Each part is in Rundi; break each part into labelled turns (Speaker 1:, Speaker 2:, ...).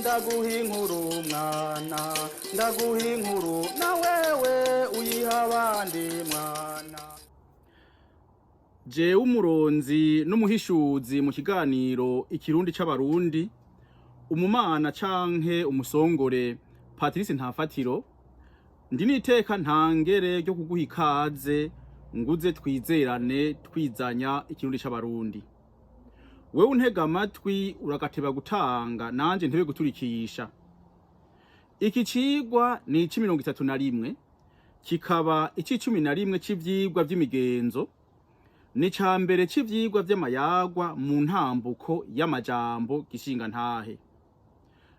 Speaker 1: Ndaguha inkuru mwana, ndaguha inkuru na wewe uyiha abandi mwana.
Speaker 2: Jewe umuronzi n'umuhishuzi mu kiganiro Ikirundi c'Abarundi, umumana canke umusongore Patrice Ntafatiro, ndi niteka ntangere ryo kuguha ikaze nguze twizerane twizanya Ikirundi c'Abarundi. Wewe untega amatwi, uragateba gutanga nanje ntebe guturikisha. Iki cigwa ni ici 31, kikaba ici 11 c'ivyigwa vy'imigenzo, ni ca mbere c'ivyigwa vy'amayagwa mu ntambuko y'amajambo gishingantahe.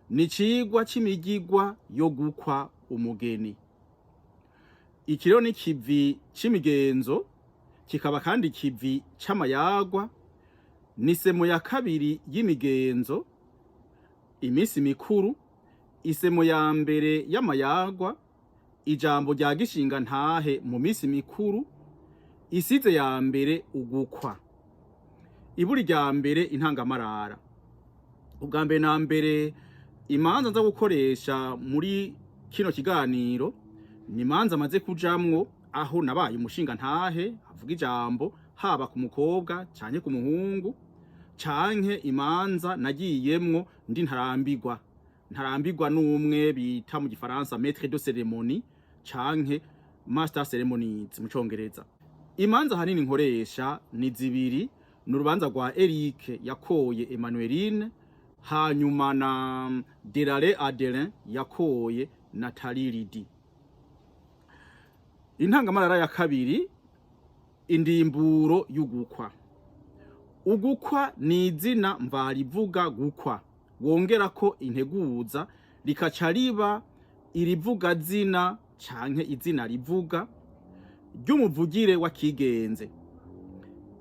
Speaker 2: Ni icigwa c'imigigwa yo gukwa umugeni. Iki rero ni kivi c'imigenzo, kikaba kandi kivi c'amayagwa, ni semo ya kabiri y'imigenzo, imisi mikuru, isemo ya mbere y'amayagwa, ijambo rya gishingantahe mu misi mikuru, isize ya mbere ugukwa, iburi rya mbere intangamarara. Ubwa mbere na mbere, imanza nza gukoresha muri kino kiganiro ni imanza maze kujamwo aho nabaye umushinga ntahe avuga ijambo, haba ku mukobwa canke ku muhungu, canke imanza nagiyemwo ndi ntarambirwa. Ntarambirwa n'umwe bita mu Gifaransa maître de cérémonie canke master ceremonies mu Congereza. Imanza hanini nkoresha ni zibiri: ni urubanza rwa Eric yakoye Emmanueline, hanyuma na Delale Adelin yakoye Nathalie Lidi. Intangamarara ya kabiri, indimburo y'ugukwa. Ugukwa ni izina mvarivuga gukwa, wongera ko integuza rikaca riba irivuga zina canke izina rivuga ry'umuvugire wa kigenze.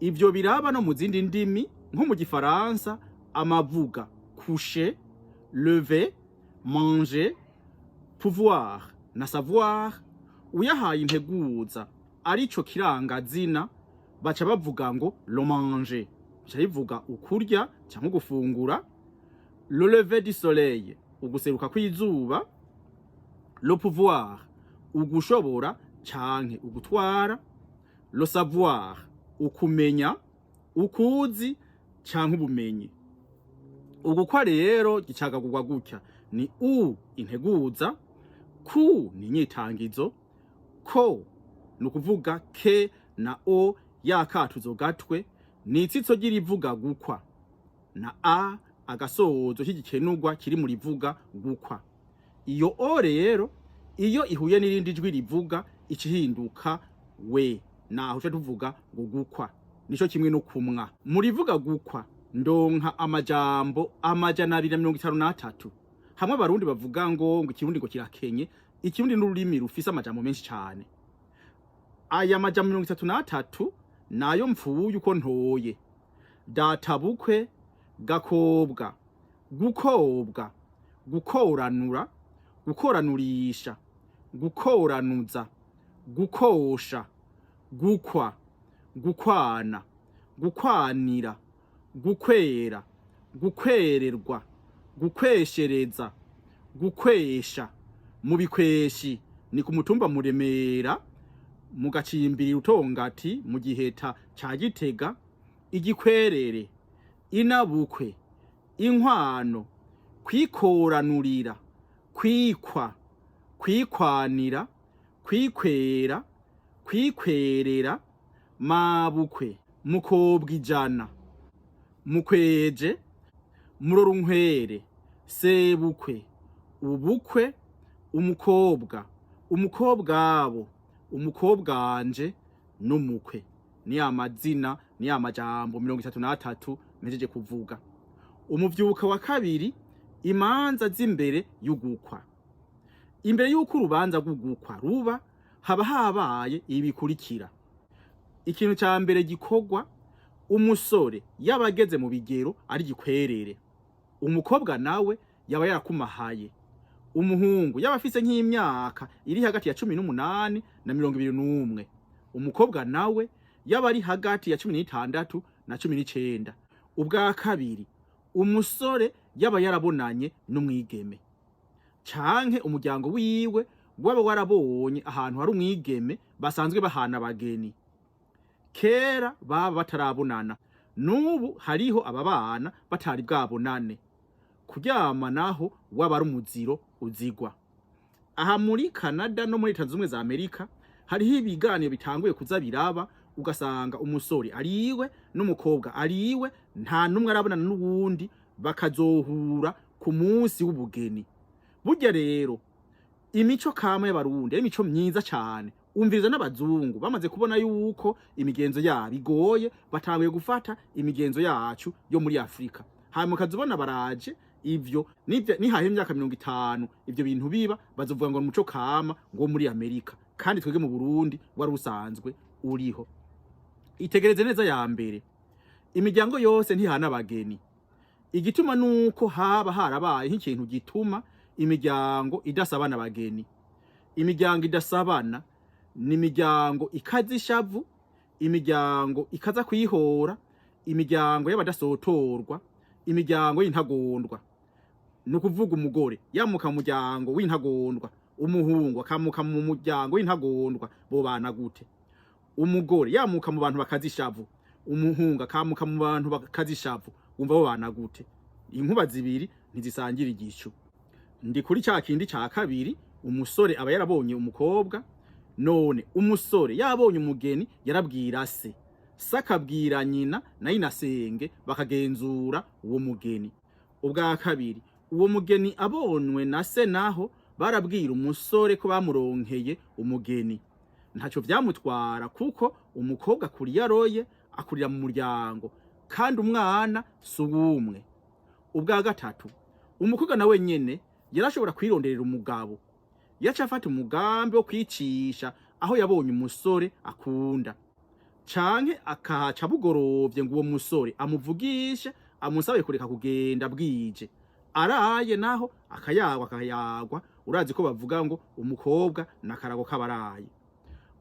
Speaker 2: Ivyo biraba no mu zindi ndimi, nko mu Gifaransa amavuga coucher, lever, manger, pouvoir na savoir. Uyahaye integuza arico kirangazina, baca bavuga ngo le manger, bica bivuga ukurya cyangwa gufungura, le lever du soleil, uguseruka kw'izuba, le pouvoir, ugushobora canke ugutwara, le savoir, ukumenya, ukuzi canke ubumenyi. Ugukwa rero gicagagurwa gutya: ni u integuza, ku ni inyitangizo, ko ni ukuvuga ke na o yakatuzo gatwe ni itsitso ry'irivuga gukwa, na a agasozo k'igikenurwa kiri mu rivuga gukwa. Iyo o rero iyo ihuye n'irindi jwi rivuga ikihinduka we, naho uca tuvuga ngo gukwa. Nico kimwe no kumwa. Mu rivuga gukwa ndonka amajambo 253. Hamwe Abarundi bavuga ngo Ikirundi ngo kirakenye, Ikirundi n'ururimi rufise amajambo menshi cane. Aya majambo 33 nayo mpfuye uko ntoye: databukwe, gakobwa, gukobwa, gukoranura, gukoranurisha, gukoranuza, gukosha, gukwa, gukwana, gukwanira, gukwera, gukwererwa, gukweshereza, gukwesha. Mu Bikweshi ni ku mutumba Muremera, mu gacimbiri Rutongati, mu Giheta ca Gitega. Igikwerere, inabukwe, inkwano, kwikoranurira, kwikwa, kwikwanira, kwikwera, kwikwerera, mabukwe, mukobwa ijana, mukweje, murorunkwere, sebukwe, ubukwe, umukobwa, umukobwabo, umukobwanje n'umukwe. Ni amazina, ni amajambo 33 mpejeje kuvuga. Umuvyuka wa kabiri, imanza z'imbere y'ugukwa. Imbere y'uko urubanza rw'ugukwa ruba, haba habaye ibikurikira. Ikintu ca mbere gikorwa, umusore yaba ageze mu bigero ari gikwerere, umukobwa nawe yaba yarakumahaye. Umuhungu yaba afise nk'imyaka iri hagati ya 18 na 21, umukobwa nawe yaba ari hagati ya 16 na 19. Ubwa kabiri, Umusore yaba yarabonanye n'umwigeme, canke umuryango wiwe waba warabonye ahantu hari umwigeme basanzwe bahana abageni. Kera baba batarabonana, n'ubu hariho ababana batari bwabonane. Kuryama naho waba ari umuziro uzigwa. Aha muri Canada no muri Leta Zunze Ubumwe za Amerika hariho ibiganiro bitanguye kuza biraba, ugasanga umusore ariwe n'umukobwa ariwe, nta n'umwe arabonana n'uwundi, bakazohura ku munsi w'ubugeni. Burya rero imico kama y'Abarundi ari imico myiza cane. Umviriza, n'abazungu bamaze kubona yuko imigenzo yabo igoye, batanguye gufata imigenzo yacu yo muri Afurika, hanyuma ukazibona baraje. Ivyo nivyo nihahe imyaka 50 ivyo bintu biba, bazovuga ngo umuco kama ngo muri Amerika, kandi twebwe mu Burundi wari usanzwe uriho. Itegereze neza, ya mbere, imiryango yose ntihana abageni. Igituma nuko haba harabaye nk'ikintu gituma imiryango idasabana abageni. Imiryango idasabana ni imiryango ikaza ishavu, imiryango ikaza kwihora, imiryango y'abadasotorwa, imiryango y'intagondwa. Ni ukuvuga umugore yamuka mu muryango w'intagondwa, umuhungu akamuka mu muryango w'intagondwa, bobana gute? Umugore yamuka mu bantu bakaza ishavu, umuhungu akamuka mu bantu bakaza ishavu, wumva bobana gute? Inkuba zibiri ntizisangira igicu. Ndi kuri ca kindi ca kabiri, umusore aba yarabonye umukobwa. None umusore yabonye umugeni, yarabwira se, se akabwira nyina, nayo inasenge bakagenzura uwo mugeni. Ubwa kabiri, uwo mugeni abonwe na se, naho barabwira umusore ko bamuronkeye umugeni. Ntaco vyamutwara, kuko umukobwa akuriye aroye akurira mu muryango, kandi umwana si uwumwe. Ubwa gatatu, umukobwa nawe nyene yarashobora kwironderera umugabo. Yaca afata umugambi wo kwicisha aho yabonye umusore akunda, canke akahaca bugorovye ngo uwo musore amuvugishe, amusabe kureka kugenda bwije, araye naho akayagwa akayagwa. Urazi ko bavuga ngo umukobwa nakarago k'abaraye.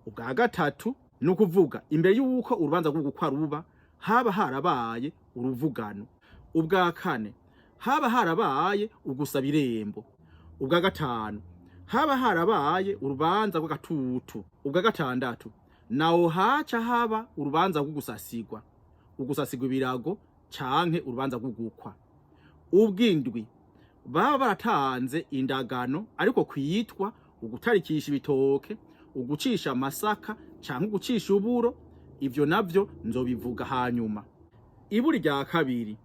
Speaker 2: Ubwa gatatu, ni ukuvuga imbere y'uko urubanza rw'ugukwa ruba, haba harabaye uruvugano. Ubwa kane, haba harabaye ugusaba irembo. Ubwa gatanu, haba harabaye urubanza rw'agatutu. Ubwa gatandatu nawo haca haba urubanza rw'ugusasigwa, ugusasigwa ibirago canke urubanza rw'ugukwa. Ubwindwi, baba baratanze indagano, ariko kwitwa ugutarikisha ibitoke, ugucisha amasaka canke ugucisha uburo. Ivyo navyo nzobivuga hanyuma. Iburi rya kabiri,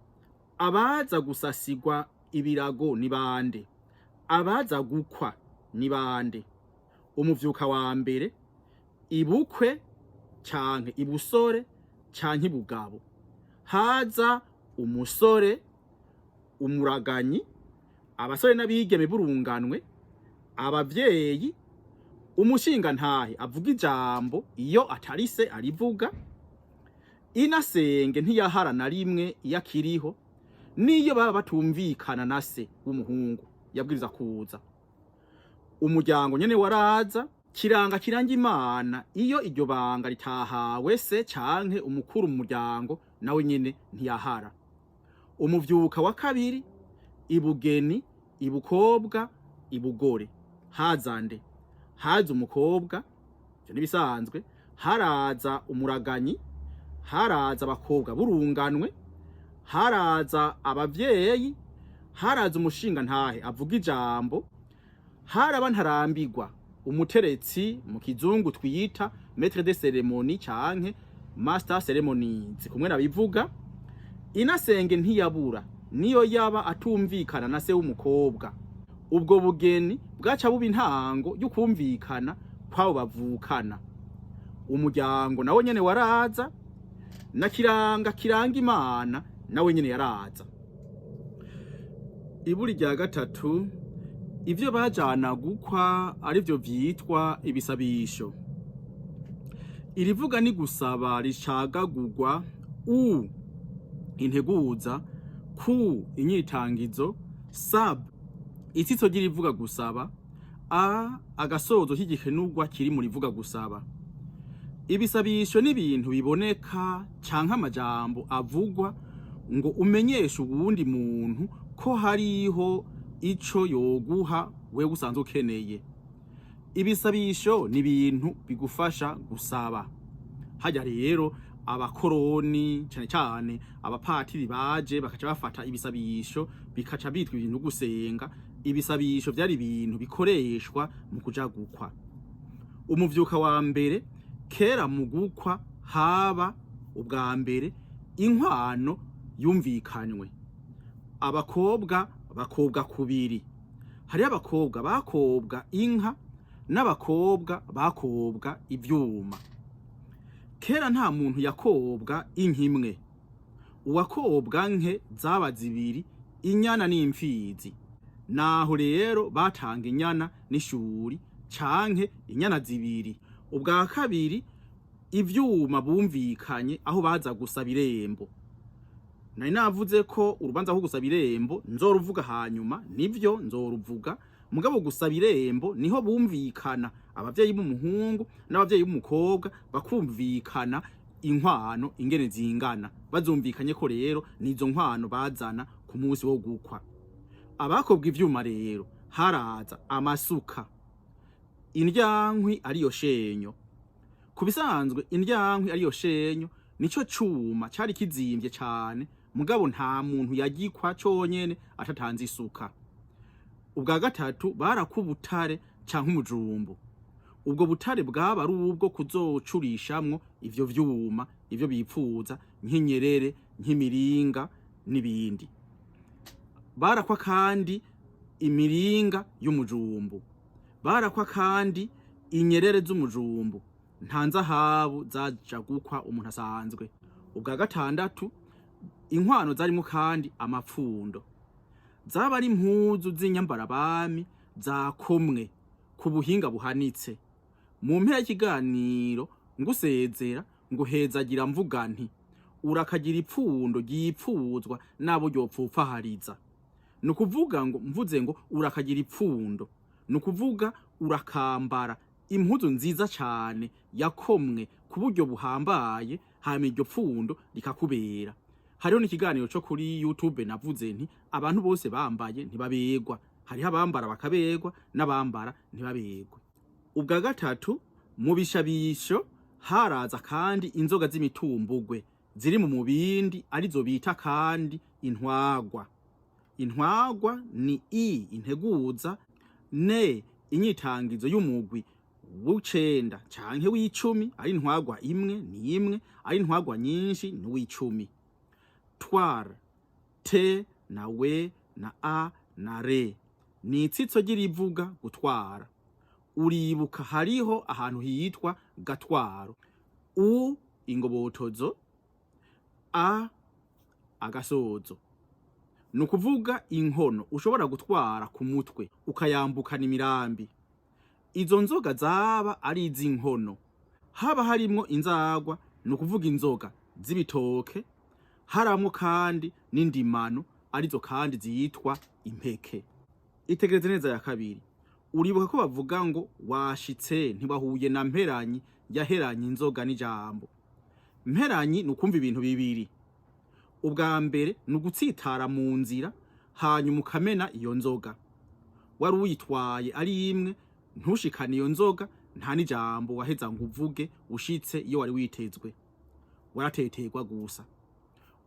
Speaker 2: abaza gusasigwa ibirago ni bande? Abaza gukwa ni bande? Umuvyuka wa mbere, ibukwe canke ibusore canke ibugabo, haza umusore, umuraganyi, abasore n'abigeme burunganwe, abavyeyi, umushingantahe avuga ijambo iyo atarise arivuga. Inasenge ntiyahara na rimwe iyo akiriho, niyo baba batumvikana na se w'umuhungu yabwiriza kuza. Umuryango nyene waraza. Kiranga kiranga Imana, iyo iryo banga ritahawe se canke umukuru mu muryango, nawe nyene ntiyahara. Umuvyuka wa kabiri, ibugeni, ibukobwa, ibugore, haza nde? Haza umukobwa, ivyo nibisanzwe. Haraza umuraganyi, haraza abakobwa burunganwe, haraza abavyeyi, haraza umushinga ntahe avuga ijambo, haraba ntarambirwa, umuteretsi, mu kizungu twita maître de cérémonie canke master ceremonies kumwe nabivuga. Inasenge ntiyabura niyo yaba atumvikana na se w'umukobwa. Ubwo bugeni bwaca buba intango y'ukumvikana kw'abo bavukana. Umuryango nawe nyene waraza, na kiranga kiranga Imana nawe nyene yaraza. Iburi rya gatatu, ivyo bajana gukwa arivyo vyitwa ibisabisho. Irivuga ni gusaba ricagagurwa u integuza ku inyitangizo sab itsitso ry'irivuga gusaba, a agasozo k'igikenurwa kiri mu rivuga gusaba. Ibisabisho n'ibintu biboneka canke amajambo avugwa Ngo umenyeshe uwundi muntu ko hariho ico yoguha wewe usanzwe ukeneye. Ibisabisho ni ibintu bigufasha gusaba. Hajya rero abakoroni, cane cane abapatiri, baje bakaca bafata ibisabisho bikaca bitwa ibintu gusenga. Ibisabisho vyari ibintu bikoreshwa mu kuja gukwa. Umuvyuka wa mbere kera mu gukwa haba ubwa mbere inkwano yumvikanywe. Abakobwa bakobwa kubiri: hariho abakobwa bakobwa inka n'abakobwa bakobwa ivyuma. Kera nta muntu yakobwa inka imwe. Uwakobwa nke zaba zibiri, inyana n'imfizi. Naho rero batanga inyana n'ishuri canke inyana zibiri. Ubwa kabiri, ivyuma bumvikanye aho baza gusaba irembo. Nari navuze ko urubanza rwo gusaba irembo nzoruvuga hanyuma, nivyo nzoruvuga. Mugabo gusaba irembo niho bumvikana abavyeyi b'umuhungu n'abavyeyi b'umukobwa, bakumvikana inkwano ingene zingana. Bazumvikanye ko rero nizo nkwano bazana ku munsi wo gukwa. Abakobwa ivyuma rero haraza amasuka, indyankwi ariyo shenyo. Ku bisanzwe indyankwi ariyo shenyo nico cuma cari kizimvye cane, mugabo nta muntu yagikwa conyene atatanze isuka. Ubwa gatatu, barakwa ubutare canke umujumbu. Ubwo butare bwaba ari ubwo kuzocurishamwo ivyo vyuma ivyo bipfuza, nk'inyerere, nk'imiringa n'ibindi. Barakwa kandi imiringa y'umujumbu, barakwa kandi inyerere z'umujumbu. Nta nzahabu zaja gukwa umuntu asanzwe. Ubwa gatandatu, inkwano zarimo kandi amapfundo. Zaba ari impuzu z'inyambarabami zakomwe ku buhinga buhanitse. Mu mpera y'ikiganiro ngusezera, nguhezagira mvuga nti: urakagira ipfundo ryipfuzwa n'abo ryopfupfahariza. Ni ukuvuga ngo mvuze ngo urakagira ipfundo, ni ukuvuga urakambara impuzu nziza cane yakomwe ku buryo buhambaye, hama iryo pfundo rikakubera. Hariho n'ikiganiro co kuri YouTube navuze nti abantu bose bambaye ntibaberwa, hariho abambara bakaberwa n'abambara ntibaberwe. Ubwa gatatu, mu bishabisho haraza kandi inzoga z'imitumbugwe ziri mu mubindi, arizo bita kandi intwagwa. Intwagwa ni i integuza, ne inyitangizo y'umugwi w'icenda canke w'icumi. Ari intwagwa imwe ni imwe, ari intwagwa nyinshi ni w'icumi. Twar, t na w na a na r, ni itsitso ry'irivuga gutwara. Uribuka hariho ahantu hitwa Gatwaro. U ingobotozo, a agasozo, ni ukuvuga inkono ushobora gutwara ku mutwe ukayambukana imirambi. Izo nzoga zaba ari iz'inkono. Haba harimwo inzagwa, ni ukuvuga inzoga z'ibitoke. Haramwo kandi n'indimano, arizo kandi zitwa impeke. Itegereze neza ya kabiri. Uribuka ko bavuga ngo washitse ntibahuye na Mperanyi yaheranye inzoga n'ijambo. Mperanyi ni ukumva ibintu bibiri. Ubwa mbere ni ugutsitara mu nzira, hanyuma ukamena iyo nzoga wari uyitwaye ari imwe, ntushikane iyo nzoga, nta n'ijambo waheza ngo uvuge ushitse iyo wari witezwe, warateterwa gusa.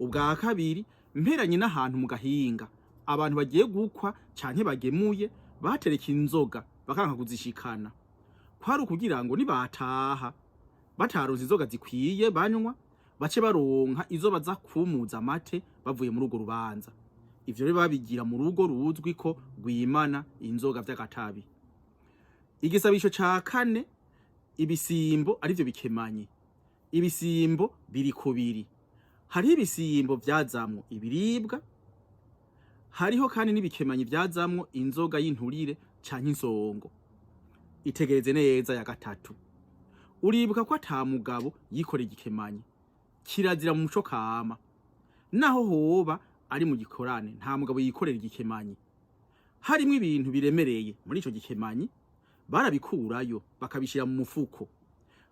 Speaker 2: Ubwa kabiri, mperanye n'ahantu mu gahinga abantu bagiye gukwa canke bagemuye batereka inzoga bakanka kuzishikana. Kwari ukugira ngo nibataha bataronse inzoga zikwiye banywa, bace baronka izo baza kumuza amate bavuye muri urwo rubanza. Ivyo rero babigira mu rugo ruzwi ko rwimana inzoga vy'agatabi. Igisabisho ca kane, ibisimbo arivyo bikemanyi. Ibisimbo biri kubiri: hariho ibisimbo vyazamwo ibiribwa, hariho kandi n'ibikemanyi vyazamwo inzoga y'inturire canke insongo. Itegereze neza ya gatatu. Uribuka ko ata mugabo yikoreye igikemanyi, kirazira mu muco kama. Naho hoba ari mu gikorane, nta mugabo yikorera igikemanyi. Harimwo ibintu biremereye muri ico gikemanyi, barabikurayo bakabishira mu mufuko,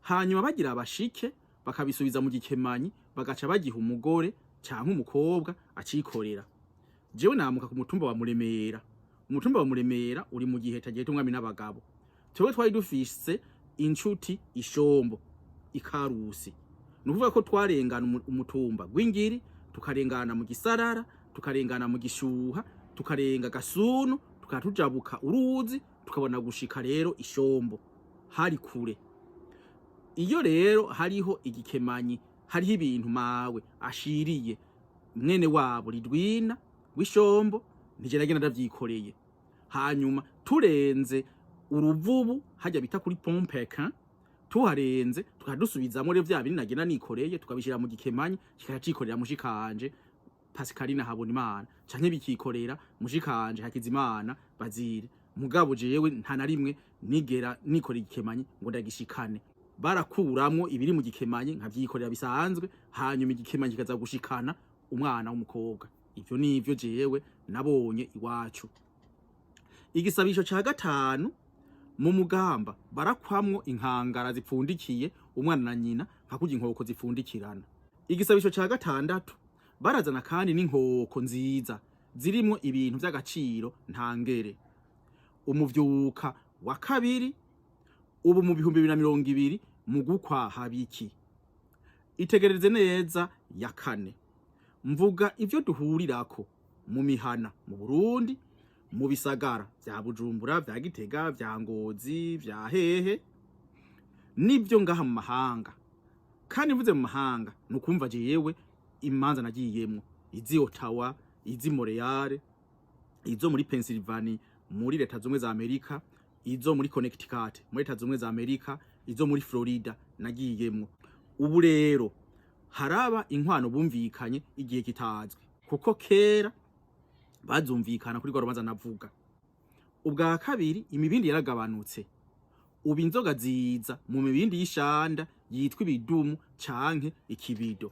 Speaker 2: hanyuma bagira abashike bakabisubiza mu gikemanyi, bagaca bagiha umugore. Canke umukobwa acikorera. Jewe namuka ku mutumba wa Muremera. Umutumba wa Muremera uri mu gihe tagiheta umwami n'abagabo. Twebwe twari dufise inshuti Ishombo Ikarusi. Ni ukuvuga ko twarengana umutumba Gwingiri, tukarengana mu Gisarara, tukarengana mu Gishuha, tukarenga Gasunu, tukaba tujabuka uruzi, tukabona gushika rero Ishombo. Hari kure. Iyo rero hariho igikemanyi, hariho ibintu mawe ashiriye mwene wabo Ridwina w'Ishombo, nije nagenda ndavyikoreye. Hanyuma turenze uruvubu hajya bita kuri Pompekin, tuharenze tukadusubizamo rero vya bindi nagenda nikoreye, tukabishira mu gikemanyi, kikacikorera mushikanje Pascaline Habonimana, canke bikikorera mushikanje Hakizimana Bazire. Mugabo jewe nta na rimwe nigera nikora igikemanyi ngo ndagishikane. Barakuramwo ibiri mu gikemanyi nkavyikorera bisanzwe, hanyuma igikemanyi kikaza gushikana umwana w'umukobwa. Ivyo nivyo jewe nabonye iwacu. Igisabisho ca gatanu, mu mugamba barakwamwo inkangara zipfundikiye umwana na nyina, nka kurya inkoko zipfundikirana. Igisabisho ca gatandatu, barazana kandi n'inkoko nziza zirimwo ibintu vy'agaciro ntangere. Umuvyuka wa kabiri, ubu mu 2020, mu gukwa habiki. Itegereze neza ya kane, mvuga ivyo duhurirako mu mihana mu Burundi, mu bisagara vya Bujumbura, vya Gitega, vya Ngozi, vya hehe, nibyo ngaha mu mahanga. Kandi mvuze mu mahanga, ni ukumva jewe imanza nagiyemwo: izi Ottawa, izi Montreal, izo muri Pennsylvania muri Leta Zumwe za Amerika, izo muri Connecticut muri Leta Zumwe za Amerika, izo muri Florida nagiyemwo. Ubu rero haraba inkwano bumvikanye igihe kitazwi, kuko kera bazumvikana kuri rwa rubanza navuga. Ubwa kabiri, imibindi yaragabanutse. Ubu inzoga ziza mu mibindi y'ishanda yitwa ibidumu canke ikibido.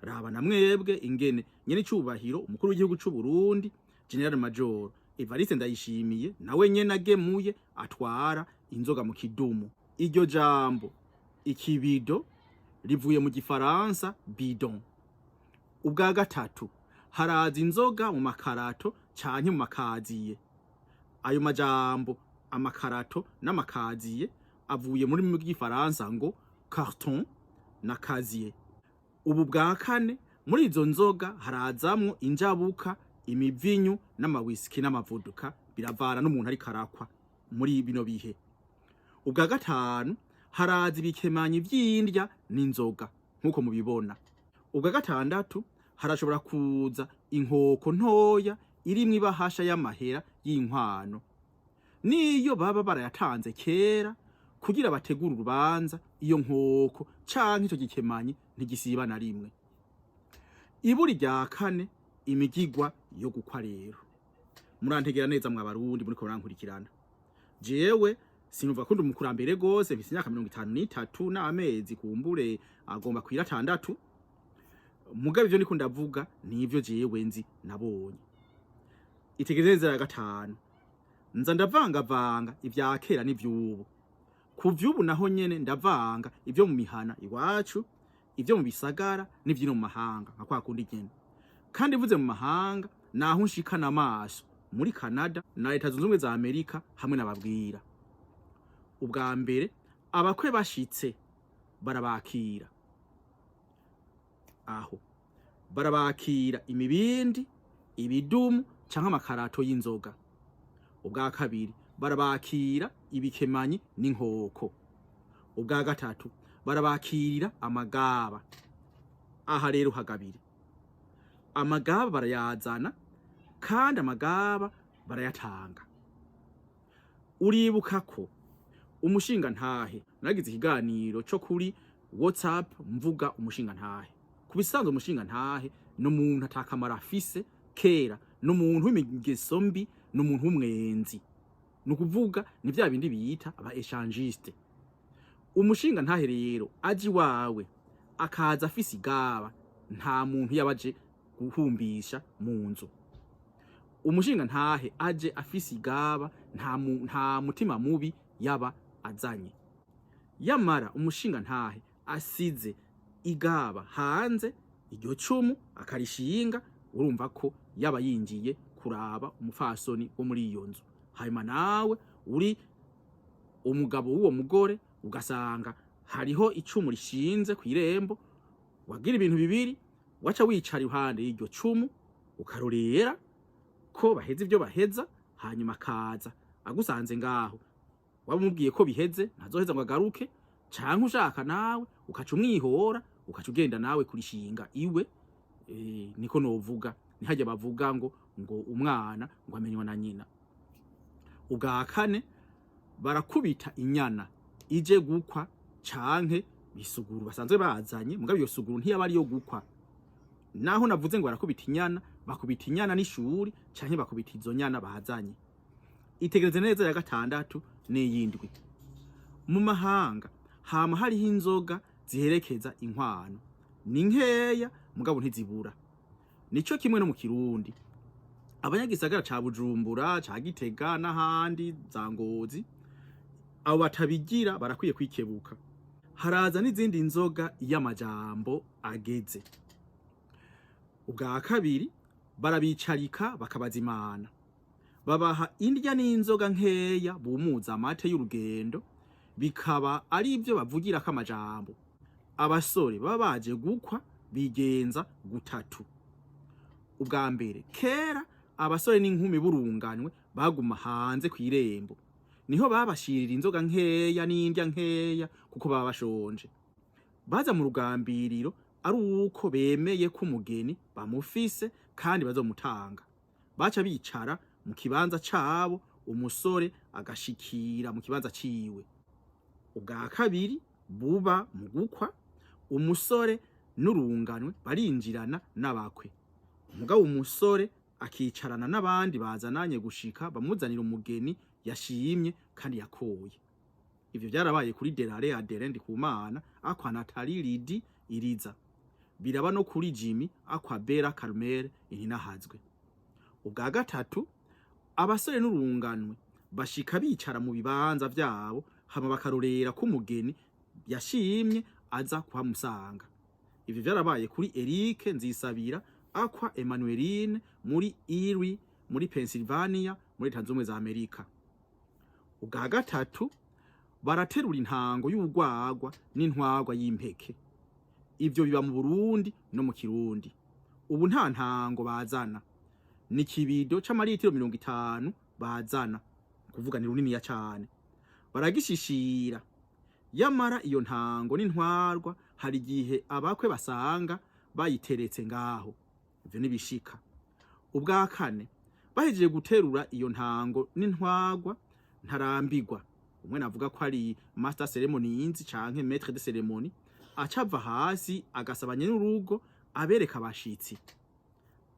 Speaker 2: Raba na mwebwe ingene nyene icubahiro umukuru w'igihugu c'u Burundi, General Major Evariste Ndayishimiye, nawe nyene agemuye atwara inzoga mu kidumu. Iryo jambo ikibido rivuye mu gifaransa bidon. Ubwa gatatu, haraza inzoga mu makarato canke mu makaziye. Ayo majambo amakarato n'amakaziye avuye muri rurimi rw'igifaransa ngo carton na casier. Ubu bwa kane, muri izo nzoga harazamwo injabuka, imivinyu n'amawisiki n'amavuduka, biravana n'umuntu ariko arakwa muri bino bihe. Ubwa gatanu, haraza ibikemanyi vy'indya n'inzoga nk'uko mubibona. Ubwa gatandatu, harashobora kuza inkoko ntoya irimwo ibahasha y'amahera y'inkwano, niyo baba barayatanze kera kugira bategure urubanza. Iyo nkoko canke ico gikemanyi ntigisiba na rimwe. Iburi rya kane, imigigwa yo gukwa. Rero murantegera neza mwa Barundi muriko murankurikirana. Jewe sinumva ko ndi umukurambere gose, mfise imyaka 53 n'amezi kumbure agomba kwira 6. Mugabo ivyo ndiko ndavuga nivyo jewe nzi, nabonye. Itegereze ya gatanu, nza ndavangavanga ivya kera n'ivyubu. Ku vy'ubu naho nyene ndavanga ivyo mu mihana iwacu, ivyo mu bisagara n'ivyino mu mahanga, nka kwa kundi nyene. Kandi mvuze mu mahanga, naho nshikana amaso muri Canada na Leta Zunze Ubumwe za Amerika hamwe n'ababwira. Ubwa mbere, abakwe bashitse barabakira, aho barabakira imibindi, ibidumu canke amakarato y'inzoga. Ubwa kabiri, barabakira ibikemanyi n'inkoko. Ubwa gatatu, barabakirira amagaba. Aha rero hagabiri, amagaba barayazana kandi amagaba barayatanga. Uribuka ko umushinga ntahe, nagize ikiganiro co kuri WhatsApp mvuga umushinga ntahe. Ku bisanzwe umushinga ntahe ni umuntu atakamaro afise kera, ni umuntu w'imigeso mbi, ni umuntu w'umwenzi, ni ukuvuga ni vya bindi bita aba échangiste. Umushinga ntahe rero aje iwawe akaza afise igaba, nta muntu yabaje guhumbisha mu nzu. Umushinga ntahe aje afise igaba, nta mutima mubi yaba azanye. Yamara umushinga ntahe asize igaba hanze. Iryo cumu akarishinga, urumva ko yaba yinjiye kuraba umupfasoni wo muri iyo nzu. Hanyuma nawe uri umugabo w'uwo mugore, ugasanga hariho icumu rishinze ku irembo, wagira ibintu bibiri: waca wicara iruhande y'iryo cumu ukarorera ko baheza ibyo baheza, hanyuma akaza agusanze ngaho, waba umubwiye ko biheze, ntazoheza ngo agaruke, canke ushaka nawe ukaca umwihora, ukaca ugenda nawe kurishinga iwe. Niko novuga, ntihajya bavuga ngo umwana ngo amenywa na nyina. Ubwa kane, barakubita inyana ije gukwa canke isuguru basanzwe bazanye, mugabo iyo suguru ntiyaba ariyo gukwa. Naho navuze ngo barakubita inyana, bakubita inyana n'ishuri canke bakubita izo nyana bazanye. Itegereze neza ya gatandatu n'iyindwi. Mu mahanga hama hariho inzoga ziherekeza inkwano, ni nkeya mugabo ntizibura. Nico kimwe no mu Kirundi. Abanyagisagara ca Bujumbura, ca Gitega n'ahandi za Ngozi, abo batabigira barakwiye kwikebuka. Haraza n'izindi nzoga iyo amajambo ageze. Ubwa kabiri, barabicarika bakabazimana, babaha indya n'inzoga nkeya bumuza amate y'urugendo, bikaba ari ibyo bavugirako amajambo. Abasore baba baje gukwa bigenza gutatu. Ubwa mbere, kera abasore n'inkumi burunganwe baguma hanze kw'irembo, niho babashirira inzoga nkeya n'indya nkeya kuko baba bashonje. Baza mu rugambiriro ari uko bemeye ko umugeni bamufise kandi bazomutanga. Baca bicara mu kibanza cabo, umusore agashikira mu kibanza ciwe. Ubwa kabiri buba mu gukwa, umusore n'urunganwe barinjirana n'abakwe, mugabo umusore akicarana n'abandi bazananye gushika bamuzanira umugeni yashimye kandi yakoye. Ivyo vyarabaye kuri Derare Adere Ndikumana akwa Nathalie Lidi Iriza, biraba no kuri Jimmy akwa Bera Carmel Ininahazwe. Ubwa gatatu, abasore n'urunganwe bashika bicara mu bibanza vyabo, hama bakarorera ko umugeni yashimye aza kuhamusanga. Ivyo vyarabaye kuri Eric Nzisabira akwa Emmanueline muri Erie, muri Pennsylvania, muri Leta Zunze Ubumwe za Amerika. Ubwa gatatu, baraterura intango y'urwagwa n'intwagwa y'impeke. Ivyo biba mu Burundi no mu Kirundi. Ubu nta ntango bazana, ni kibido c'amaritiro 50 bazana, kuvuga ni runiniya cane, baragishishira. Yamara iyo ntango n'intwarwa hari igihe abakwe basanga bayiteretse ngaho, ivyo nibishika. Ubwa kane, bahejeje guterura iyo ntango n'intwagwa, ntarambigwa umwe navuga ko ari master ceremonies canke maître de cérémonie, acava hasi agasaba n'urugo abereka abashitsi.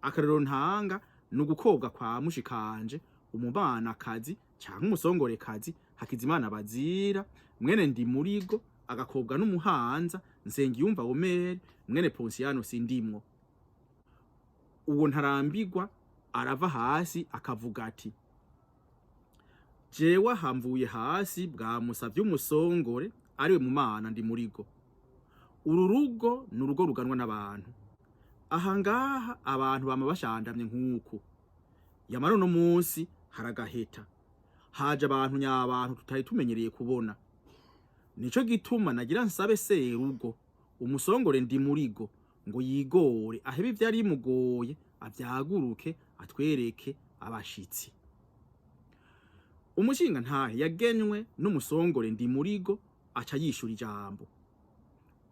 Speaker 2: Akarero ntanga ni ugukobwa kwa mushikanje umubanakazi canke umusongorekazi Hakizimana Bazira mwene Ndimurigo, agakobwa n'umuhanza Nsengiyumva Omeri mwene Ponsiano Sindimwo. Uwo ntarambigwa arava hasi akavuga ati: "Jewe hamvuye hasi bwamusavye umusongore ariwe mu mana Ndimurigo. Uru rugo ni urugo ruganwa n'abantu. Aha ngaha abantu bama bashandamye nk'uku, yamara uno munsi haragaheta, haje abantu nyabantu tutari tumenyereye kubona. Nico gituma nagira nsabe serugo umusongore Ndimurigo ngo yigore, ahebe ivyari bimugoye, avyaguruke atwereke abashitsi." Umushinga ntahe yagenywe n'umusongore Ndimurigo aca yishura ijambo.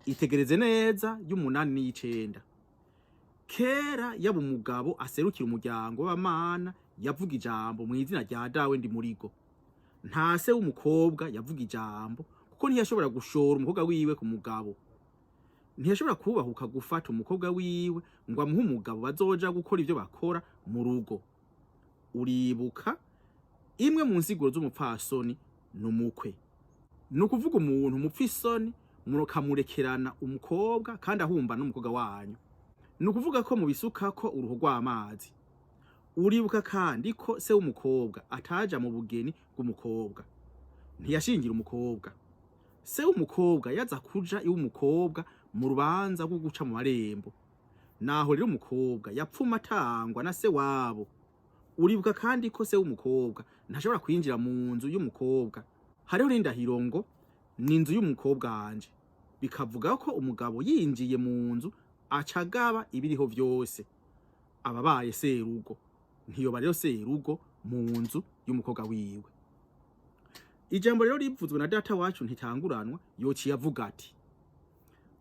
Speaker 2: Itegereze neza y'umunani n'iyicenda. Kera yaba umugabo aserukira umuryango w'abamana yavuga ijambo mu izina rya dawe Ndimurigo. Nta se w'umukobwa yavuga ijambo, kuko ntiyashobora gushora umukobwa wiwe ku mugabo, ntiyashobora kubahuka gufata umukobwa wiwe ngo amuhe umugabo bazoja gukora ivyo bakora mu rugo. Uribuka imwe mu nsiguro z'umupfasoni n'umukwe, ni ukuvuga umuntu umupfisoni mukamurekerana umukobwa kandi ahumba n'umukobwa wanyu, ni ukuvuga ko mubisukako uruhu rw'amazi. Uribuka kandi ko se w'umukobwa ataja mu bugeni bw'umukobwa, ntiyashingira umukobwa. Se w'umukobwa yaza kuja iw'umukobwa mu rubanza rwo guca mu marembo. Naho rero umukobwa yapfuma atangwa na se wabo. Uribuka kandi ko se w'umukobwa ntashobora kwinjira mu nzu y'umukobwa. Hariho n'indahiro ngo ni inzu y'umukobwa wanje, bikavuga ko umugabo yinjiye mu nzu acagaba ibiriho vyose, ababaye serugo. Ntiyoba rero serugo mu nzu y'umukobwa wiwe. Ijambo rero rivuzwe na data wacu ntitanguranwa, yociye avuga ati: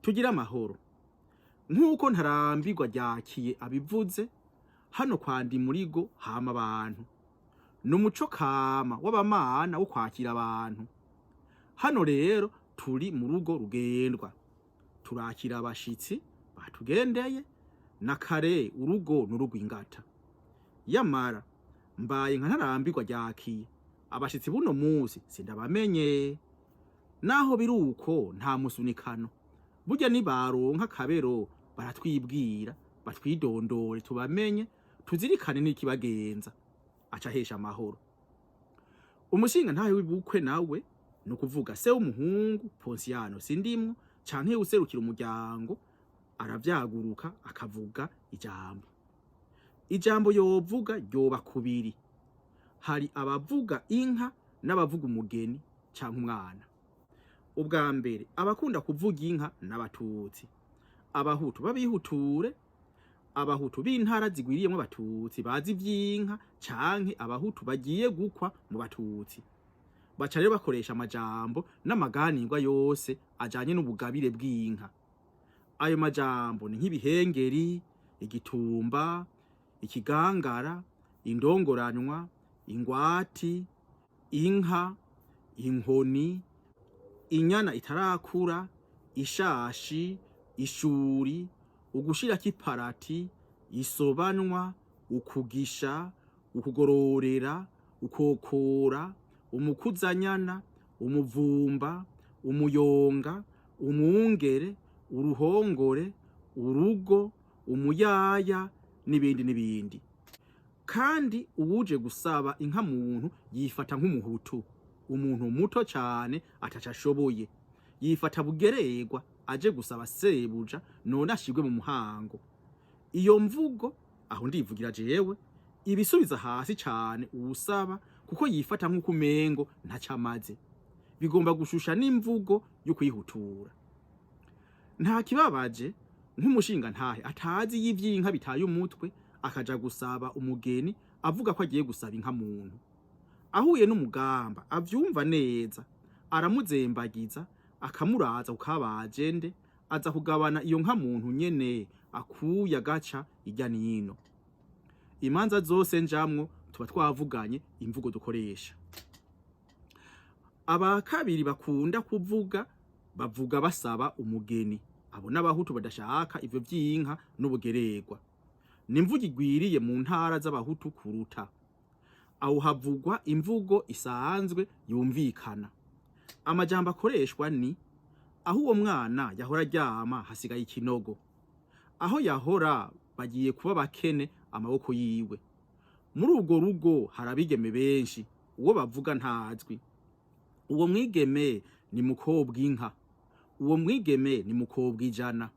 Speaker 2: "Tugire amahoro." Nk'uko ntarambirwa ryakiye abivuze, hano kwa Ndimurigo hama abantu, ni umuco kama w'abamana wo kwakira abantu. Hano rero turi mu rugo rugendwa, turakira abashitsi batugendeye na kare. Urugo n'urugw'ingata. Yamara mbaye nka ntarambirwa ryakiye, abashitsi buno munsi sindabamenye. Naho biri uko, nta musunikano. Burya nibaronka akabero baratwibwira, batwidondore, tubamenye, tuzirikane n'ikibagenza. Aca ahesha amahoro umushinga ntahe w'ibukwe, nawe ni ukuvuga se w'umuhungu Ponsiano Sindimwo canke userukira umuryango, aravyaguruka akavuga ijambo. Ijambo yovuga ryoba kubiri: hari abavuga inka n'abavuga umugeni canke umwana. Ubwa mbere, abakunda kuvuga inka n'abatutsi, abahutu babihuture, abahutu b'intara zigwiriyemwo abatutsi bazi ivy'inka, canke abahutu bagiye gukwa mu batutsi. Baca rero bakoresha amajambo n'amaganirwa yose ajanye n'ubugabire bw'inka. Ayo majambo ni nk'ibihengeri, igitumba, ikigangara, indongoranwa, ingwati, inka, inkoni, inyana itarakura, ishashi, ishuri, ugushirako iparati, isobanwa, ukugisha, ukugororera, ukokora, umukuzanyana, umuvumba, umuyonga, umwungere, uruhongore, urugo, umuyaya n'ibindi n'ibindi. Kandi uwuje gusaba inka muntu yifata nk'umuhutu, umuntu muto cane ataco ashoboye, yifata bugererwa aje gusaba sebuja none ashirwe mu muhango. Iyo mvugo, aho ndivugira jewe, ibisubiza hasi cane uwusaba, kuko yifata nk'uko umengo ntaco amaze. Bigomba gushusha n'imvugo yo kwihutura. Nta kibabaje nk'umushinga ntahe atazi y'ivy'inka bitaye umutwe, akaja gusaba umugeni avuga ko agiye gusaba inka muntu. Ahuye n'umugamba avyumva neza, aramuzembagiza, akamuraza kukabajende, aza kugabana iyo nka muntu nyene akuye agaca irya nino. Imanza zose njamwo tuba twavuganye imvugo dukoresha. Aba kabiri bakunda kuvuga, bavuga basaba umugeni. Abo n'abahutu badashaka ivyo vy'inka n'ubugererwa. Ni imvugo igwiriye mu ntara z'abahutu kuruta. Aho havugwa imvugo isanzwe yumvikana. Amajambo akoreshwa ni: aho uwo mwana yahora aryama hasigaye ikinogo, aho yahora bagiye kuba bakene amaboko yiwe, muri urwo rugo hari abigeme benshi, uwo bavuga ntazwi, uwo mwigeme ni mukobwa inka, uwo mwigeme ni mukobwa ijana,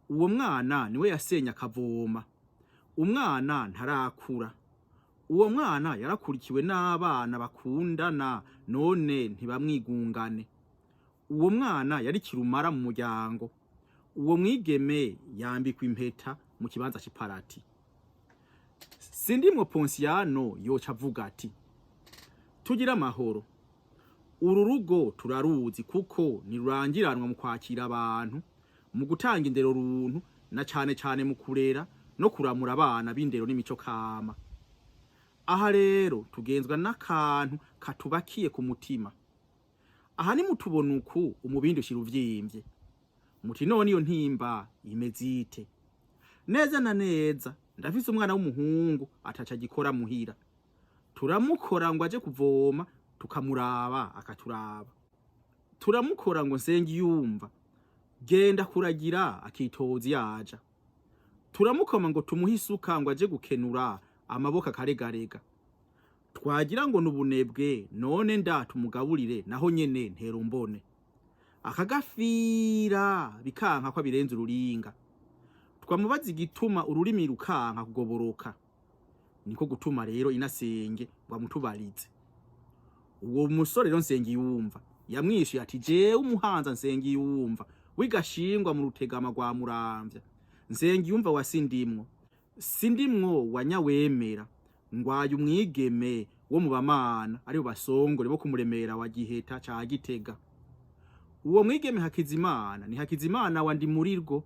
Speaker 2: uwo mwana niwe yasenye akavoma, umwana ntarakura, uwo mwana yarakurikiwe n'abana bakundana none ntibamwigungane, uwo mwana yari kirumara mu muryango, uwo mwigeme yambikwa impeta mu kibanza c'iparati. Sindimwo Ponsiano yoca avuga ati: "Tugira amahoro. Uru rugo turaruzi kuko ntirurangiranwa mu kwakira abantu, mu gutanga indero runtu, na cane cane mu kurera no kuramura abana b'indero n'imico kama. Aha rero tugenzwa n'akantu katubakiye ku mutima. Aha ni mutubona uku umubindi ushira uvyimbye. Muti none iyo ntimba imeze ite?" Neza na neza ndafise umwana w'umuhungu ataca agikora muhira. Turamukora ngo aje kuvoma, tukamuraba akaturaba. Turamukora ngo nsenge yumva genda kuragira, akitoza yaja. Turamukoma ngo tumuhe isuka ngo aje gukenura, amaboko akaregarega. Twagira ngo nubunebwe, none nda tumugaburire naho nyene ntera umbone akagafira, bikanka ko abirenza ururinga. Twamubaza igituma ururimi rukanka kugoboroka, niko gutuma rero inasenge ngo amutubarize. Uwo musore rero Nsengiyumva yamwishuye ati: "Jewe umuhanza Nsengiyumva w'Igashingwa mu Rutegama rwa Muramvya, Nsengiyumva wa Sindimwo, Sindimwo wa Nyawemera, ngwaye umwigeme wo mu bamana aribo basongore bo kumuremera wa Giheta ca Gitega. Uwo mwigeme Hakizimana ni Hakizimana wa Ndimurirgo,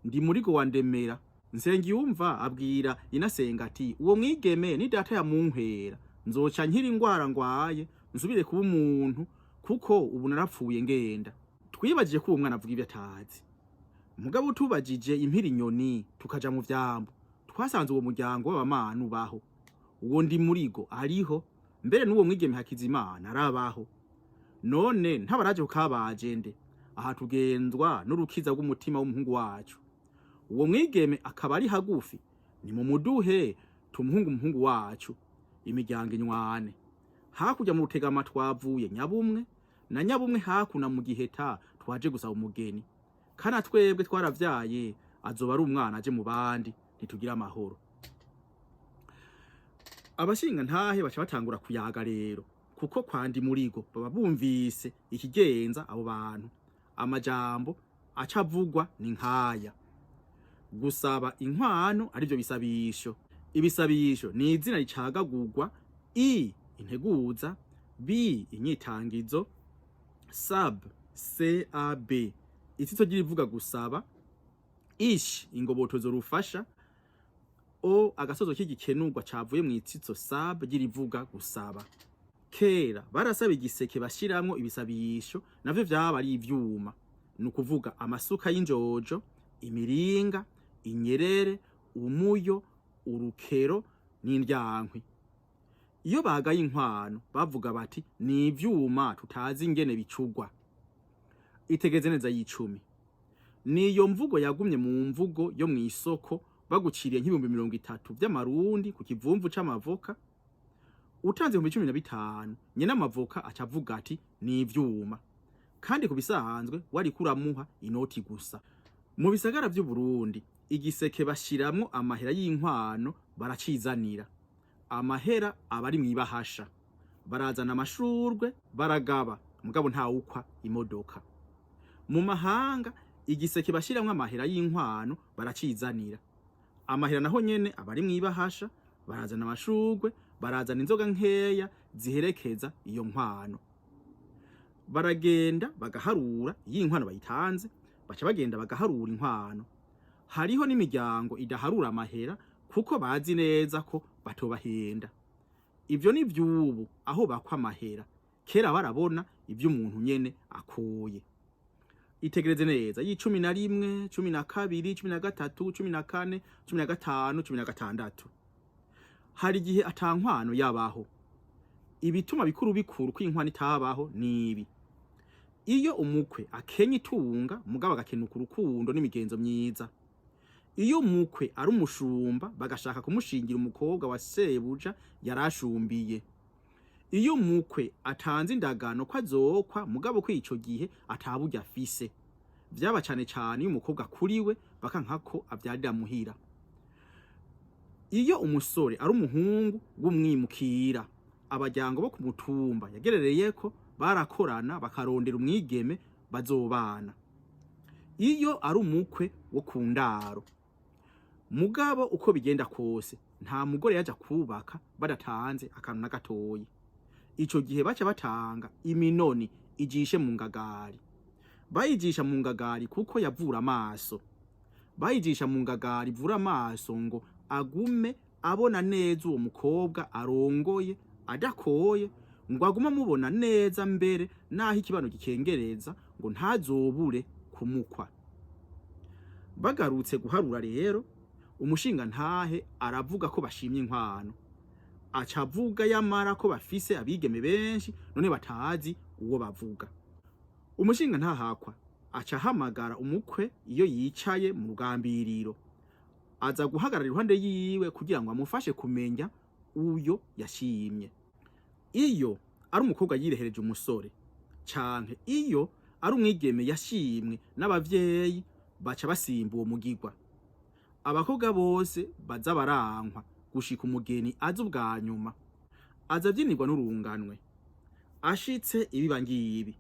Speaker 2: Ndimurirgo wa Ndemera." Nsengiyumva abwira inasenga ati: "Uwo mwigeme ni data yamunkwera, nzoca nkira ingwara ngwaye, nsubire kuba umuntu, kuko ubu narapfuye ngenda." Twibajije ko uwo mwana avuga ibyo atazi, mugabo tubajije impira inyoni tukaja mu vyambo, twasanze uwo muryango w'abamana ubaho, uwo Ndimurigo ariho, mbere n'uwo mwigeme Hakizimana arabaho. None ntabaraje kukabaje nde aha? Tugenzwa n'urukiza rw'umutima w'umuhungu wacu, uwo mwigeme akaba ari hagufi. Nimumuduhe tumuhungu umuhungu wacu, imiryango inywane. Hakurya mu Rutegama twavuye Nyabumwe na Nyabumwe, hakuna mu Giheta twaje gusaba umugeni. Kana twebwe twaravyaye, azoba ari umwana aje mu bandi, ntitugira amahoro. Abashinga ntahe baca batangura kuyaga rero, kuko kwa Ndimurigo baba bumvise ikigenza abo bantu. Amajambo aca avugwa ni nkaya: gusaba inkwano, arivyo bisabisho. Ibisabisho ni izina ricagagurwa i integuza, b inyitangizo, sab c a b itsitso ry'ivuga gusaba, ish ingobotozo rufasha, o agasozo k'igikenurwa cavuye mu itsitso sab ry'irivuga gusaba. Kera barasaba igiseke bashiramwo ibisabisho, navyo vyaba ari ivyuma, ni ukuvuga amasuka y'injojo, imiringa, inyerere, umuyo, urukero n'indyankwi. Iyo bagaye inkwano bavuga bati: "Ni ivyuma tutazi ingene bicugwa." Itegeze neza y'icumi niyo mvugo yagumye mu mvugo yo mw'isoko. Baguciriye nk'ibihumbi 30 vy'amarundi ku kivumvu c'amavoka, utanze 15,000, nyene amavoka aca avuga ati: "Ni ivyuma", kandi ku bisanzwe wariko uramuha inoti gusa. Mu bisagara vy'u Burundi igiseke bashiramwo amahera y'inkwano baracizanira. Amahera aba ari mw'ibahasha, barazana amashurwe, baragaba, mugabo ntawukwa imodoka. Mu mahanga igiseke bashiramwo amahera y'inkwano baracizanira. Amahera naho nyene aba ari mw'ibahasha, barazana amashurwe, barazana inzoga nkeya ziherekeza iyo nkwano. Baragenda bagaharura iyo inkwano bayitanze, baca bagenda bagaharura inkwano. Hariho n'imiryango idaharura amahera kuko bazi neza ko batobahenda. Ivyo ni vy'ubu aho bakwa amahera, kera barabona ivyo umuntu nyene akoye. Itegereze neza y'11, 12, 13, 14, 15, 16. Hari igihe ata nkwano yabaho. Ibituma bikuru bikuru ko inkwano itabaho ni ibi: iyo umukwe akenye itunga mugabo agakenuka urukundo n'imigenzo myiza, iyo umukwe ari umushumba bagashaka kumushingira umukobwa wa sebuja yarashumbiye, iyo umukwe atanze indagano ko azokwa mugabo ko ico gihe ataburyo afise. Vyaba cane cane iyo umukobwa akuriwe bakanka ko avyarira muhira, iyo umusore ari umuhungu w'umwimukira, abaryango bo ku mutumba yagerereyeko barakorana bakarondera umwigeme bazobana, iyo ari umukwe wo ku ndaro. Mugabo uko bigenda kose nta mugore yaja kubaka badatanze akantu na gatoyi. Ico gihe baca batanga iminoni ijishe mu ngagari. Bayijisha mu ngagari kuko yavura amaso. Bayijisha mu ngagari ivura amaso ngo agume abona neza uwo mukobwa arongoye adakoye, ngo agume amubona neza mbere naho ikibano gikengereza, ngo ntazobure kumukwa. Bagarutse guharura rero, umushinga ntahe aravuga ko bashimye inkwano, aca avuga yamara ko bafise abigeme benshi none batazi uwo bavuga. Umushinga ntahakwa aca ahamagara umukwe iyo yicaye mu rugambiriro, aza guhagarara iruhande yiwe kugira ngo amufashe kumenya uyo yashimye. Iyo ari umukobwa yirehereje umusore canke iyo ari umwigeme yashimwe n'abavyeyi, baca basimba uwo mugigwa. Abakobwa bose baza barankwa gushika umugeni aza ubwa nyuma, aza avyinirwa n'urunganwe. Ashitse ibiba ngibi.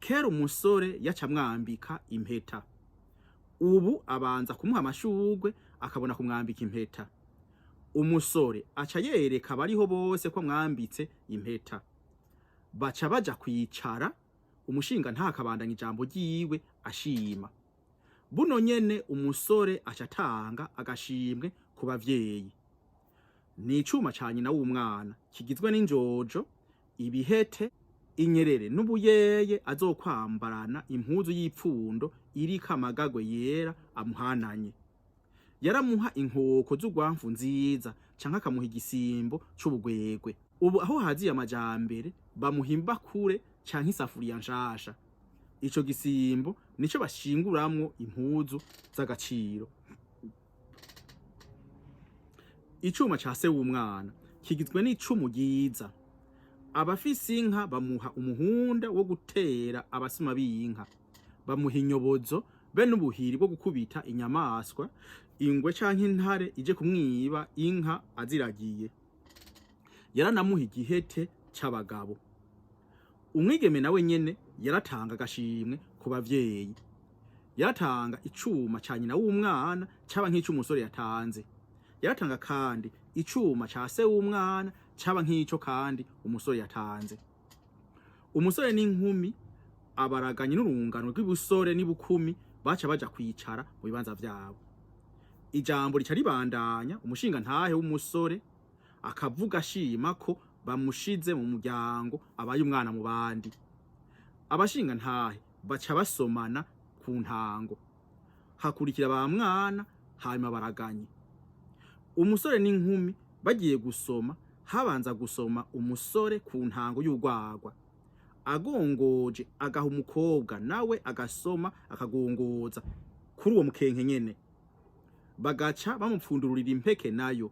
Speaker 2: Kera umusore yaca amwambika impeta, ubu abanza kumuha amashurwe akabona kumwambika impeta. Umusore aca yereka abariho bose ko amwambitse impeta, baca baja kwicara. Umushinga ntakabandanya ijambo ryiwe ashima. Buno nyene umusore aca atanga agashimwe ku bavyeyi. Ni icuma ca nyina w'umwana kigizwe n'injojo, ibihete, inyerere n'ubuyeye azokwambarana impuzu y'ipfundo iriko amagagwe yera amuhananye. Yaramuha inkoko z'urwamfu nziza canke akamuha igisimbo c'ubugwegwe. Ubu aho haziye amajambere bamuha imbakure canke isafuriya nshasha. Ico gisimbo nico bashinguramwo impuzu z'agaciro. Icuma ca se w'umwana kigizwe n'icumu ryiza. Abafise inka bamuha umuhunda wo gutera abasuma b'inka, bamuha inyobozo be n'ubuhiri bwo gukubita inyamaswa, ingwe canke intare ije kumwiba inka aziragiye. Yaranamuha igihete c'abagabo. Umwigeme nawe nyene yaratanga agashimwe ku bavyeyi. Yaratanga icuma ca nyina w'umwana caba nk'ic'umusore yatanze. Yaratanga kandi icuma ca se w'umwana caba nk'ico kandi umusore yatanze. Umusore n'inkumi abaraganye n'urungano rw'ibusore n'ibukumi baca baja kwicara mu bibanza vyabo. Ijambo rica ribandanya, umushinga ntahe w'umusore akavuga ashima ko bamushize mu muryango, abaye umwana mu bandi. Abashinga ntahe baca basomana ku ntango, hakurikira ba mwana, hanyuma baraganye. Umusore n'inkumi bagiye gusoma, habanza gusoma umusore ku ntango y'urwagwa, agongoje agaha umukobwa, nawe agasoma akagongoza kuri uwo mukenke nyene, bagaca bamupfundururira impeke. Nayo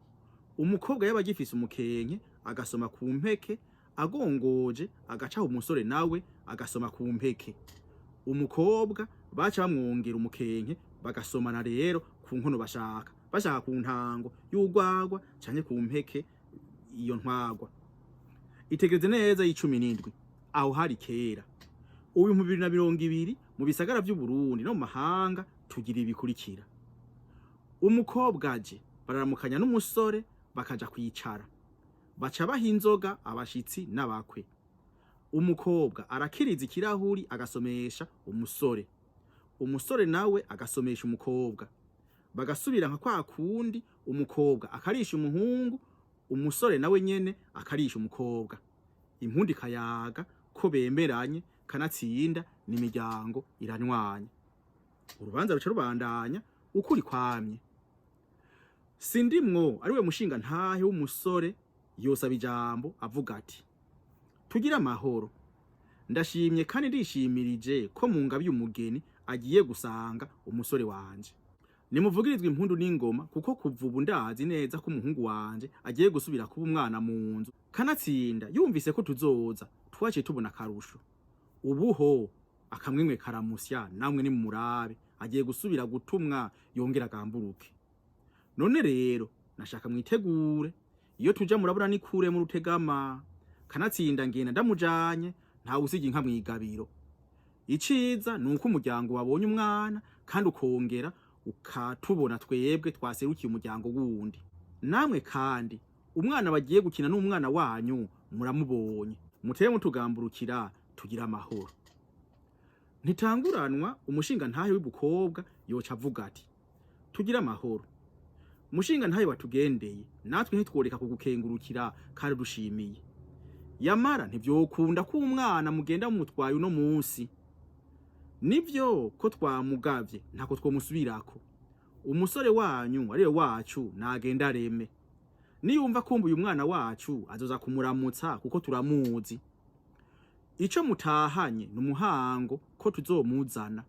Speaker 2: umukobwa yaba agifise umukenke agasoma ku mpeke, agongoje agacaho umusore, nawe agasoma ku mpeke. Umukobwa baca bamwongera umukenke, bagasomana rero ku nkono bashaka, bashaka ku ntango y'urwagwa canke ku mpeke iyo ntwagwa. Itegereze neza y'17. Aho hari kera. Ubu 2020 mu bisagara vy'Uburundi no mu mahanga tugira ibikurikira: umukobwa aje bararamukanya n'umusore, bakaja kwicara, baca baha inzoga abashitsi n'abakwe. Umukobwa arakiriza ikirahuri agasomesha umusore, umusore nawe agasomesha umukobwa, bagasubira nka kwa kundi, umukobwa akarisha umuhungu, umusore nawe nyene akarisha umukobwa. Impundi kayaga ko bemeranye, kanatsinda n'imiryango iranywanye. Urubanza ruca rubandanya ukuri kwamye. Sindimwo ariwe mushinga ntahe w'umusore yosaba ijambo avuga ati: "Tugire amahoro, ndashimye kandi ndishimirije ko mu ngabi umugeni agiye gusanga umusore wanje. Nimuvugirizwe impundu n'ingoma, kuko kuva ubu ndazi neza ko umuhungu wanje agiye gusubira kuba umwana mu nzu. Kanatsinda yumvise ko tuzoza, twaciye tubona akarusho. Ubuho akamwemwe karamusya, namwe nimumurabe, agiye gusubira gutumwa yongera agamburuke. None rero nashaka mwitegure, iyo tuja murabura ni kure mu Rutegama. Kanatsinda ngenda ndamujanye, ntawe usiga inka mwigabiro. Iciza ni uko umuryango wabonye umwana kandi ukongera ukatubona twebwe twaserukiye umuryango wundi. Namwe kandi umwana bagiye gukina n'umwana wanyu muramubonye, muteye mutugamburukira, tugira amahoro." Ntitanguranwa umushinga ntahe w'ibukobwa yoca avuga ati: "Tugira amahoro, umushinga ntahe watugendeye, natwe ntitworeka kugukengurukira kandi dushimiye. Yamara ntivyokunda ko umwana mugenda mumutwaye uno munsi. Nivyo ko twamugavye, ntako twomusubirako. Umusore wanyu ariwe wacu nagenda areme, niyumva kumbuye umwana wacu azoza kumuramutsa kuko turamuzi. Ico mutahanye ni umuhango ko tuzomuzana.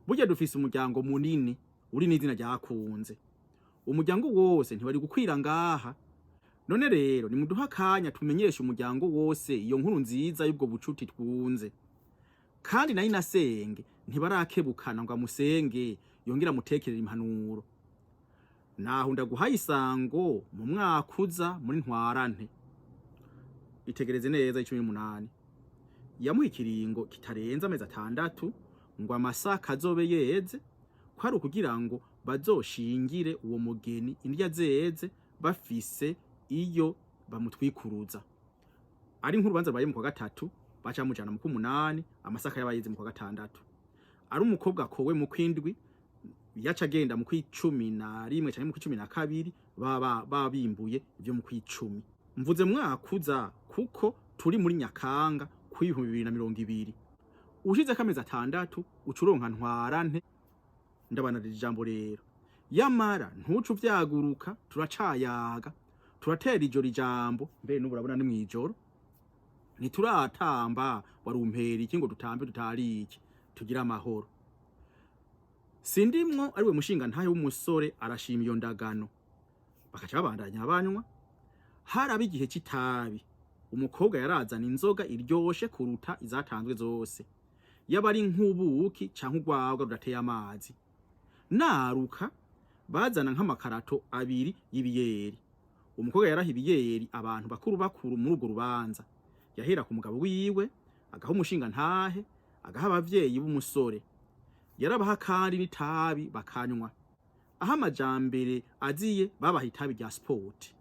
Speaker 2: Burya dufise umuryango munini uri n'izina ryakunze, umuryango wose ntiwari gukwira ngaha. None rero nimuduha akanya tumenyeshe umuryango wose iyo nkuru nziza y'ubwo bucuti twunze. Kandi nayo inasenge ntibarakebukana ngo amusenge yongere amutekerere impanuro." Naho ndaguhaye isango mu mwaka uza muri Ntwarante. Itegereze neza 18. Yamuha ikiringo kitarenze amezi 6 ngo amasaka azobe yeze, ko ari ukugira ngo bazoshingire uwo mugeni indya zeze bafise iyo bamutwikuruza. Ari nk'urubanza rubaye mu kwa gatatu, baca bamujana mu k'umunani, amasaka yaba yeze mu kwa gatandatu. Ari umukobwa akowe mu kwindwi, yaca agenda mu kw'11 canke mu kw'12, baba bimbuye ivyo mu kw'10. Mvuze mwakuza kuko turi muri Nyakanga ku 2020. Ushizeko amezi 6 uca uronka Ntwarante. Ndabanarira ijambo rero, yamara ntuce uvyaguruka, turacayaga, turatera ijoro ijambo, mbere n'ubu urabona ni mw'ijoro, ntituratamba. Warumpera iki ngo dutambe tutari iki? Tugire amahoro. Sindimwo ariwe mushinga ntahe w'umusore arashima iyo ndagano, bakaca babandanya banywa. Haraba igihe c'itabi, umukobwa yarazana inzoga iryoshe kuruta izatanzwe zose, yaba ari nk'ubuki canke urwagwa rudateye amazi. Naruka bazana nk'amakarato 2 y'ibiyeri. Umukobwa yaraha ibiyeri abantu bakuru bakuru muri urwo rubanza. Yahera ku mugabo wiwe, agaha umushinga ntahe, agaha abavyeyi b'umusore. Yarabaha kandi n'itabi bakanywa. Aho amajambere aziye, babaha itabi rya sport,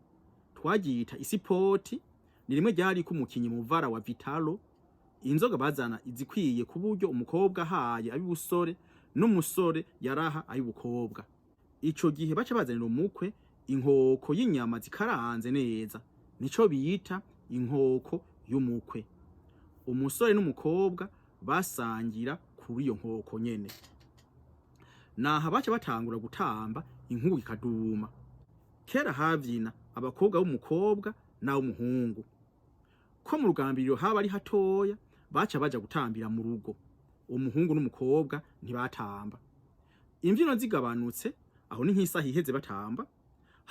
Speaker 2: twaryita isipoti, ni rimwe ryariko umukinyi muvara wa Vitalo. Inzoga bazana izikwiye ku buryo umukobwa ahaye ab'ubusore n'umusore yaraha ay'ubukobwa. Ico gihe baca bazanira umukwe inkoko y'inyama zikaranze neza, nico bita inkoko y'umukwe. Umusore n'umukobwa basangira kuri iyo nkoko nyene. Naha baca batangura gutamba, inkugu ikaduma. Kera havyina abakobwa b'umukobwa n'ab'umuhungu. Ko mu rugambiriro haba ari hatoya, baca baja gutambira mu rugo. Umuhungu n'umukobwa ntibatamba. Imvyino zigabanutse, aho ni nk'isaha iheze batamba,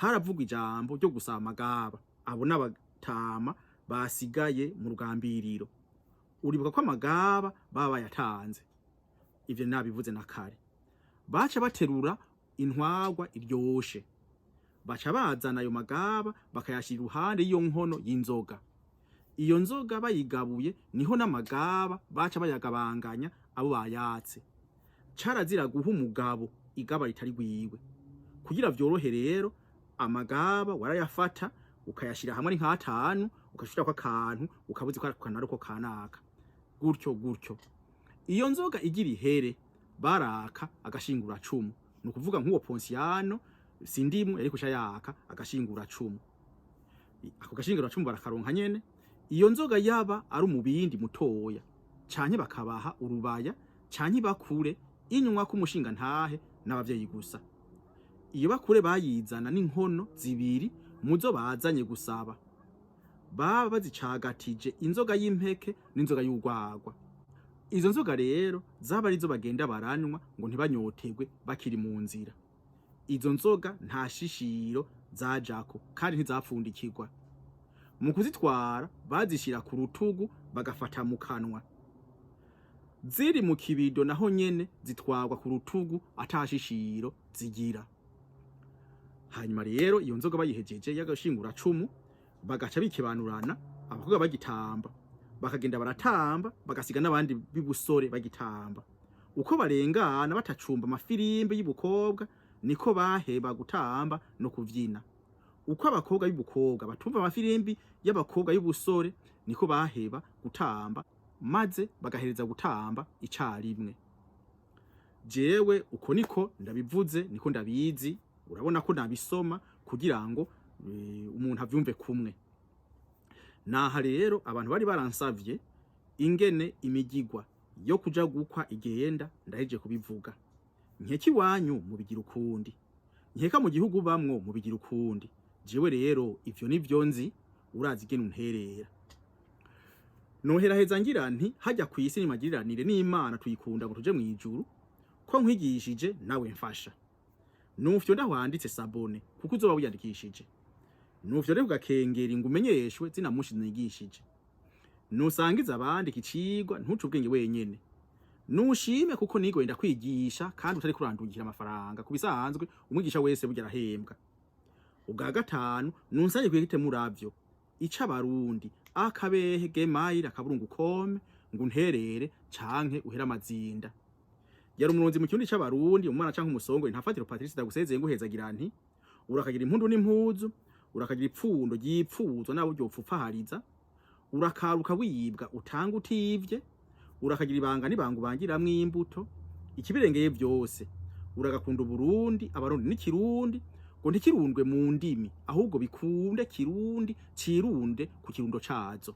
Speaker 2: haravugwa ijambo ryo gusaba amagaba. Abo n'abatama basigaye mu rugambiriro. Uribuka ko amagaba baba bayatanze, ivyo nabivuze na kare. Baca baterura intwagwa iryoshe, baca bazana ayo magaba bakayashira iruhande y'iyo nkono y'inzoga. Iyo nzoga bayigabuye, niho n'amagaba baca bayagabanganya abo bayatse. Carazira guha umugabo igaba ritari rwiwe. Kugira vyorohe rero, amagaba warayafata ukayashira hamwe ari nk'atanu, ukashirako akantu, ukabuzi ko akantu kanaka, gutyo gutyo. Iyo nzoga igira ihere, baraka agashingura cumu. Ni ukuvuga nk'uwo Ponsiyano Sindimu yariko yaka agashingura cumu, ako gashingura cumu barakaronka nyene. Iyo nzoga yaba ari umubindi mutoya, canke bakabaha urubaya canke bakure inywa k'umushinga ntahe n'abavyeyi gusa. Iyo bakure bayizana n'inkono 2 muzo bazanye gusaba, baba bazicagatije inzoga y'impeke n'inzoga y'urwagwa. Izo nzoga rero zaba arizo bagenda baranywa ngo ntibanyotegwe bakiri mu nzira. Izo nzoga nta shishiro zajako kandi ntizapfundikirwa. Mu kuzitwara bazishira ku rutugu bagafata mu kanwa. Ziri mu kibido naho nyene zitwarwa ku rutugu, ata shishiro zigira. Hanyuma rero iyo nzoga bayihejeje y'agashinguracumu, bagaca bikebanurana, abakobwa bagitamba, bakagenda baratamba, bagasiga n'abandi b'ibusore bagitamba. Uko barengana batacumba amafirimbi y'ubukobwa, niko baheba gutamba no kuvyina. Uko abakobwa b'ubukobwa batumva amafirimbi y'abakobwa y'ubusore, niko baheba gutamba, maze bagahereza gutamba icarimwe. Jewe uko niko ndabivuze, niko ndabizi. Urabona ko nabisoma kugira ngo umuntu avyumve kumwe. Naha rero abantu bari baransavye ingene imigigwa yo kuja gukwa igenda, ndaheje kubivuga. Nkeka iwanyu mubigira ukundi, nkeka mu gihugu bamwo mubigira ukundi. Jewe rero ivyo nivyo nzi, urazi ingene unterera. Noheraheza ngira nti hajya kw'isi nimagiriranire n'Imana, tuyikunda ngo tuje mw'ijuru. Ko nkwigishije nawe mfasha, nufyo ndahwanditse s'abonner kuko uzoba wiyandikishije, nufyo rero ugakengera ngo umenyeshwe zina mushi nigishije, nusangiza abandi ikicigwa, ntuce ubwenge wenyene. Nushime kuko nigoye ndakwigisha kandi utari kurandungikira amafaranga. Ku bisanzwe umwigisha wese burya arahembwa. Ubwa gatanu, nunsaye kwigite muravyo icabarundi akabehe gmail akaburungu com ngo unterere canke uhere amazinda. Yari umuronzi mu kirundi c'Abarundi, umwana canke umusongo Ntafatiro Patrice. Ndagusezeye nguhezagira nti: urakagira impundu n'impuzu, urakagira ipfundo ryipfuzwa nabo ryopfupfahariza, urakaruka wibwa utanga utivye, urakagira ibanga n'ibanga ubangiramwo imbuto. Ikibirengeye vyose, uragakunda Uburundi, Abarundi n'ikirundi, ngo ntikirundwe mu ndimi, ahubwo bikunde Kirundi cirunde ku kirundo cazo.